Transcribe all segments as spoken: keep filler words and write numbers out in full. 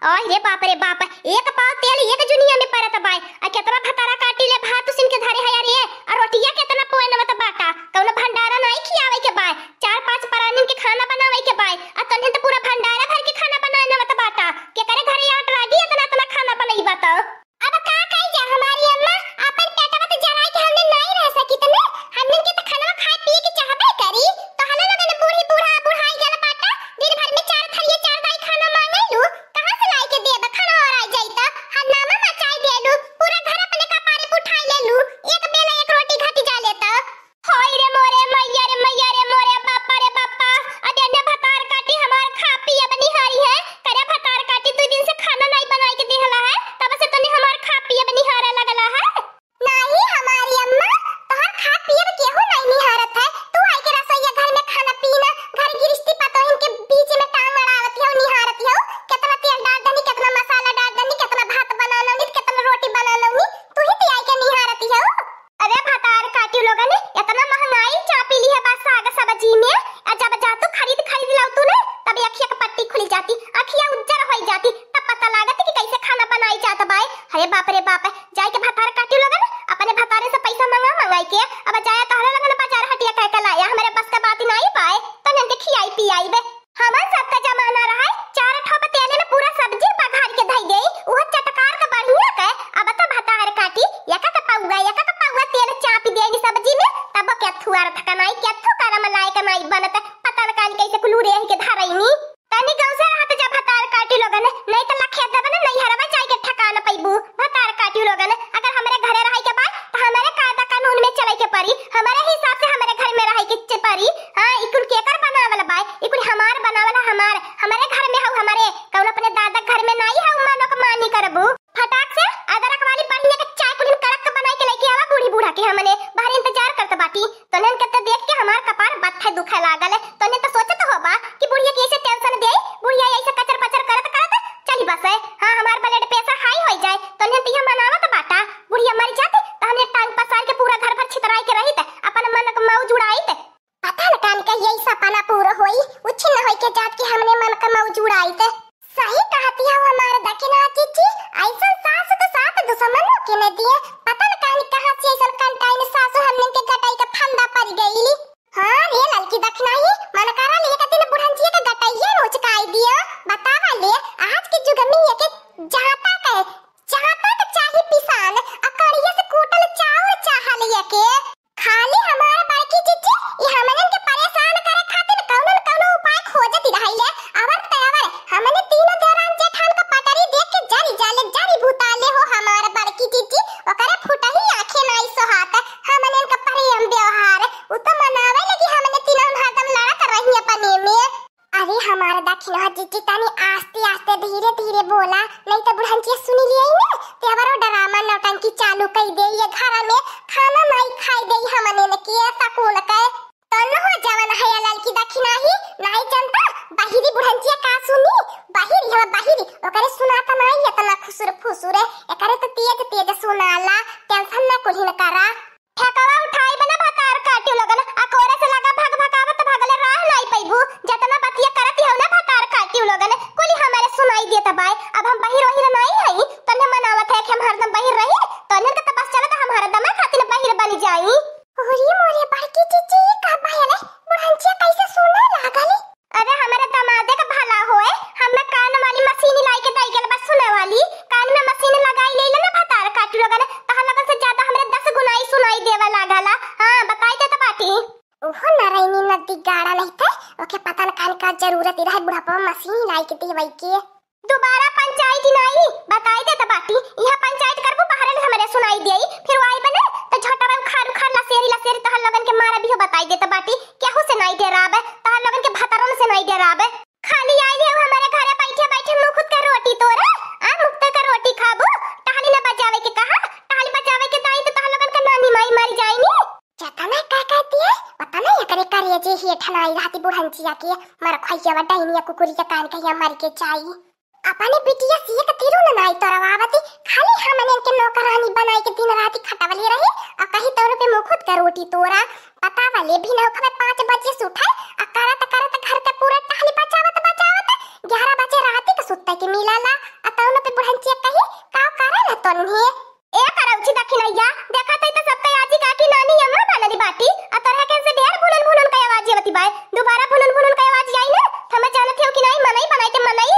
अरे बाप रे बाप, एक पाव तेल एक जुनिया में परत बाय। आ केतना भतारा काटी ले भात उसिन के धरे है रे, आ रोटिया केतना पोए नवत बाटा। कौनो भंडारा नाई खियावे के बाय, चार पांच परानिन के खाना बनावे के बाय। आ तन्हे तो पूरा भंडारा भर के खाना बनाए नवत बाटा। केकरे घरे आट लागी एतना एतना खाना बनई बाता। अब का कही जा हमारी अम्मा, अपन पेटवा तो जराई के हमने नाई रह सकी तने। हमने के तो खाना खाए पिए के चाहबे करी। तो हला लगन बूढ़ी बूढ़ा बुढ़ाई गल बाटा, दिन भर में चार थरिये चार दाई खाना मांगे लू। कहाँ से लाई के देब? खाना और आ जाई त हंगामा मचाई देलू, पूरा घर अपने कपारे पे उठाई लेलू। एक बेला एक रोटी घटी जा लेता। होई रे मोरे मैया रे मैया रे मोरे बापा रे बापा। अरे अन्य भतार काटी हमार खा पिए बनिहारी है। करे भतार काटी दू दिन से खाना नाई बनाई के देहला है, तब से तने हमार खा पिए बनिहारे लगला है। नाही हमारी अम्मा, तोहर खा पिए केहू नाई निहारत है। तू आई के रसोईया घर में खाना पीना, घर गिरस्ती पतोहिन के बीच में टांग अड़ावत हो, निहारत हो। केतना तेल डाल देनी, केतना मसाला डाल देनी, केतना भात बना लौनी, केतना रोटी बना लौनी, तू ही तो आई के निहारत हो। अरे भतार काटी लोगन, एतना महंगाई चापी ली है बस साग सब्जी में। आ जब जा तू खरीद खरीद लाऊ तू ने, तब अखिया के पट्टी खुली जाती, अखिया उज्जर होई जाती, तब पता लागत कि कैसे खाना बनाई जात बाय। अरे बाप रे बाप, जाए के भतार काटी लोगन, अपने भतारे से पैसा मंगा मंगाई के, अब जाया तहरे लगन बाजार हटिया कह के लाया, हमरे बस के बात नाई बाय, तो नंद खियाई पियाई बे। हमन सबका जमाना रहा है, चार ठोप तेल में पूरा सब्जी पघार के धई देई, उहो चटकार के बढ़िया के। अब तो भतार काटी, एक एक पौआ, एक एक पौआ तेल चापी देई सब्जी में, तब केथू अर्थ कमाई, केथू करम लायक माई बनत, पता न कान कैसे कुलूरे के धरैनी। तनी गौसा रहत जा भतार काटी लोगन, नहीं तो लखे दबन नहीं हरवा जाए के ठिकाना पैबू। भतार काटी लोगन, अगर हमरे घरे रहे के बाद, तो हमरे कायदा कानून में चले के पड़ी, हमरे हिसाब से हमरे घर में रहे के च-, पड़ी। हाँ, ई कुल केकर बनावल बा? ई कुल हमार बनावल है, हमार, हमरे घर में हऊ, हमरे, कौन अपने दादा के घर में नाई हऊ, मनोक मानी करबू। फटाक से अदरक वाली बढ़िया के चाय कुलिन कड़क के बनाई के लेके आवा, बूढ़ी बूढ़ा के हमने बाहर इंतजार करत बाटी। तोहन के तो देख के हमार कपार बत्थे दुखे लागल। तोहन तो सोचत होबा कि बुढ़िया के ऐसे टेंशन दे, बुढ़िया ऐसे कचर पचर करत करत चली बसे। हाँ, हमार ब्लड प्रेशर हाई होई जाए। तोहन तो यह मनावत बाटा, बुढ़िया मर जाती तो हमने टांग पसार के पूरा घर भर छितराई के रहित, अपन मन के मौज उड़ाइत। पता न कान के यही सपना पूरा होई, उछिन्न होई के जात के हमने मन के मौज उड़ाइत। सही कहती हो हमार दखिना जीजी, ऐसन सास तो सात दुश्मनों के न दिए। पता न कान कहाँ से ऐसन कंटाइन सासु हमने के गटाई के फंदा पड़ गई। हाँ रे ललकी दखिनाही, मन करा ले एक दिन बुढ़ंचिया के गटैया नोचकाई दिया। बतावा ले, आज के जुग में ये के जहाँ तक है, जहाँ तक चाही पिसान, आ कड़िया से कूटल चाउर चाहल ये के। खाली हमार बड़की जीजी, ई हमनन के परेशान करे खातिर कौनो न कौनो उपाय खोजत रहिले। अवर ते अवर, हमने तीनों देवरान जेठान का पटरी देख के जरी जाले, जरी भूताले हो हमार बड़की जीजी। ओकरे फुटही आँखें नाई सोहात, हमनन का प्रेम व्यवहार, उ तो मनावे लगी हमने तीनों हरदम लड़त रही अपने में। अरे हमार दखिना जीजी, तनी आस्ते आस्ते धीरे धीरे बोला, नहीं तो बुढ़ंचिया सुनी लिये ना, ते अवरो ड्रामा नौटंकी चालू कई दे ये घर में, खाना नाई खाई दे हमने न किए सकून के। तोनो हो जवन है ललकी दखिनाही, नाई जनता, बहिरी बुढ़ंचिया का सुनी, बहिरी हवा बहिरी, ओकरे सुनाता नाई इतना खुसुर फुसुर, एकरे तो तेज तेज सुनाला, टेंशन न कुल्हिन करा। ठेकवा उठाई बना भतार काटी लोगन, आ कोरे से लगा भग भगावत भगले राह नाई पैबू। जतना बतिया करत हऊ ना भतार काटी लोगन, कुली हमारे सुनाई देत बाय। अब हम बहिर वहिर नाई हई, तन्हे मनावत है कि हम हरदम बहिर रही, तन्हे के तो बस चलत हम हरदम खातिर बहिर बन जाई। ओरे मोरे बड़की जीजी, ई का भयल? बुढ़ंचिया कैसे सुने लागल? अरे हमरे दमादे का भला होए, हमें कान वाली मशीन लाई के दई गल बा सुने वाली, कान में मशीन लगाई ले ना भतार काटी लोगन, तहां लोगन से ज्यादा हमरे दस गुनाई सुनाई देवे लागला। हाँ, बताई देत बाटी। ओहो नारायणी नदी गाड़ा नहीं थे, ओके पता न कान का जरूरत ही रहे बुढ़ापा में मशीन लाई के देवई के। दोबारा पंचायत नाई, बताई देत बाटी, यहाँ पंचायत करबू बाहर में हमरे सुनाई देई, फिर आई बने तो झोटा में उखाड़ उखाड़ लसेरी लसेरी तहर लोगन के मारा भी हो, बताई देत बाटी, केहू से नाई डराबे, तहर लोगन के भतरन से नाई डराबे। खाली आई है हमरे घरे बैठे बैठे मुँह खुद के रोटी तोरे, आ मुफ्त के रोटी खाबू, टहली न बजावे के कहा, टहली बजावे के दाई तो तहर लोगन के नानी माई मर जाइनी। जतना का कहती है, उतना एकरे करेजे ही ठनाई रहती बुढ़ंचिया के, मर खोइया वा डाइनिया कुकुरी के कान कहिया मर के जाई। अपने बिटिया से एक तीरो न नाई तोरवावती, खाली हमने के नौकरानी बनाई के दिन रात खटवली रही, और कहीं तौर पे मुँह खुद के रोटी तोरा। पता वाले भी ना उठवे, पाँच बजे से उठे, आ करत करत घर के पूरा टहली बचावत बचावत ग्यारह बजे रात के सुत्ते के मिलाला, आ तौनो पे बुढ़ंचिया कही, काव करे न तोन्ही। ए करौची दखिनैया, देखत है त सबके आजी काकी नानी अम्मा बनली बाटी, आ तोरे के से ढेर भुनन भुनन के आवाज आवती बाय। दोबारा भुनन भुनन के आवाज आई ना, त हम जानत हो कि नहीं, मनई बनाई के मनई।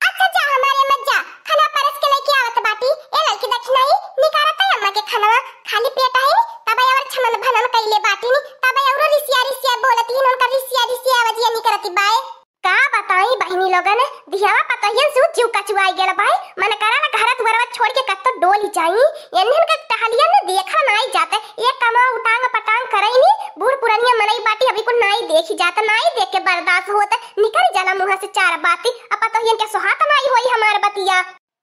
अच्छा जा, हमारे मत जा, खाना परस के लेके आवत बाटी। ए लड़की दखिनई, निकारत है अम्मा के खानवा, खाली पेट है नी, तब और छनन भनन कैले बाटी नी, तब और रिसिया रिसिया बोलती है, उनका रिसिया रिसिया आवाजिया निकरती बाय। का बताई बहिनी लोगन, धियावा पतोहियन से जीव कचुआई गेल भाई। मन करा ना घर दुआरवा छोड़ के कत्तो डोली जाई। एन्हन के टहलिया न देखा नाई जाते। एक कमा उटांग पटांग करई नी, बूढ़ पुरनिया मनई बाटी अभी कुल नाई देखी जात, नाई देख के बर्दाश्त होत। निकल जाला मुँह से चार बाती, अब पतोहियन के सोहात नाई होई हमार बतिया।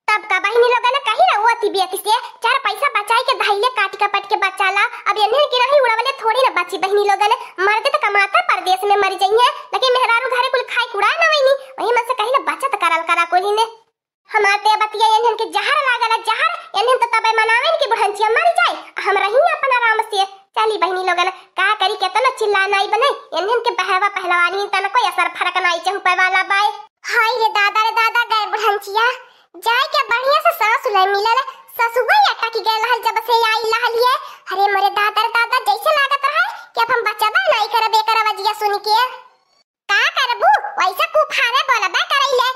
तब का बहिनी लोगन कही रहुआ ती बेटी से, चार पैसा बचाई के धइले काट के पट के बचाला। अब एन्हन की नहीं उड़वले थोड़ी ना बची बहिनी लोगन, मर्द त कमाता परदेश में मर जइहे, लेकिन मेहरारू घरे कुल खाई कुड़ाए ना वही, वही मन से कही ना बचत करल करा कुल ने। हमार ते बतिया एन्हन के जहर लागल है, जहर। एन्हन तो तबे मनावेन कि बुढ़ंचिया मर जाए, हम रही अपन आराम से। चली बहिनी लोगन, का करी, केतना चिल्ला नाई बने, एन्हन के बहवा पहलवानी तन कोई असर फरक नाई चहुपे वाला बाय। हाय रे दादा रे दादा, गए बुढ़ंचिया, जाए के बढ़िया से सास ले मिलल, ससुआ अटक गए रहल जब से आई लहलिए। अरे मोरे दादा रे दादा, जैसे लागत रहे कि अब हम बचबे नाई करब एकर आवाजिया सुन के। का करबू, वैसे कुफारे बोलबे करैले,